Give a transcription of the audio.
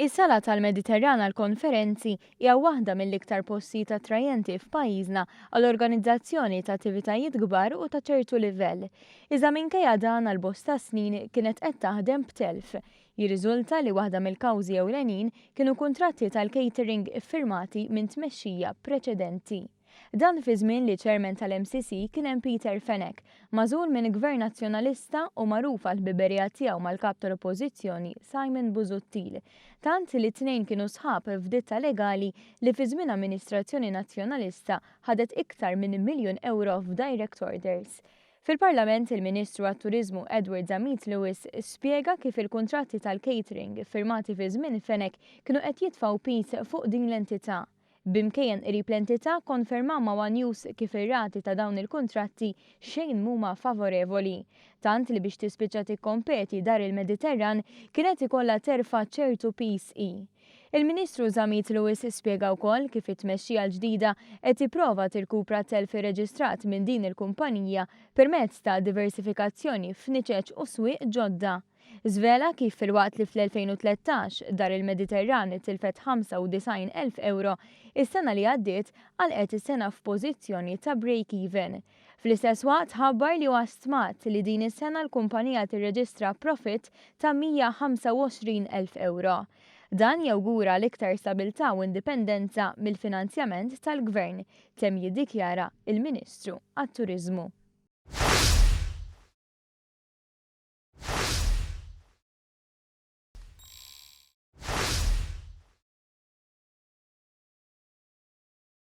Is-Sala tal-Mediterran għall-Konferenzi hija waħda mill-iktar postijiet attrajenti f'pajjiżna għall-organizzazzjoni ta' attivitajiet kbar u ta' ċertu livell. Iżda minkejja dan għal bosta snin kienet qed taħdem b'telf. Jirriżulta li waħda mill-kawżi ewlenin kienu kuntratti tal-catering iffirmati minn tmexxija preċedenti. Dan fi żmien li Chairman tal-MCC kien hemm Peter Fenech, magħżul minn Gvern Nazzjonalista u magħruf għall-ħbiberija tiegħu mal-Kap tal-Oppożizzjoni Simon Busuttil. Tant li t-tnejn kienu sħab f'ditta legali li fi żmien amministrazzjoni Nazzjonalista ħadet iktar minn miljun ewro f'direct orders. Fil-Parlament il-Ministru għat-Turiżmu Edward Zammit Lewis spjega kif il-kuntratti tal-catering iffirmati fi żmien Fenech kienu qed jitfgħu piż fuq din l-entità. B'imkejjen qrib l-entità kkonfermaw ma' one News kif ir-rati ta' dawn il-kuntratti xejn m'huma favorevoli. Tant li biex tispiċċa tikkompeti Dar il-Mediterran kien qed ikollha terfa' ċertu piż hi. Il-Ministru Zammit Lewis spjega wkoll kif it-tmexxija l-ġdida qed tipprova tirkupra t-telf irreġistrat minn din il-kumpanija permezz ta' diversifikazzjoni f'niċeċ u swieq ġodda. Żvela kif filwaqt li fl-2013 Dar il-Mediterran tilfet 95,000 ewro, is-sena li għaddiet għalqet is-sena f'pożizzjoni ta' break even. Fl-istess waqt ħabbar li huwa stmat li din is-sena l-kumpanija tirreġistra profitt ta' 125,000 ewro. Dan jawgura l-iktar stabilità u indipendenza mill-finanzjament tal-Gvern, temm jiddikjara il-Ministru għat-Turiżmu.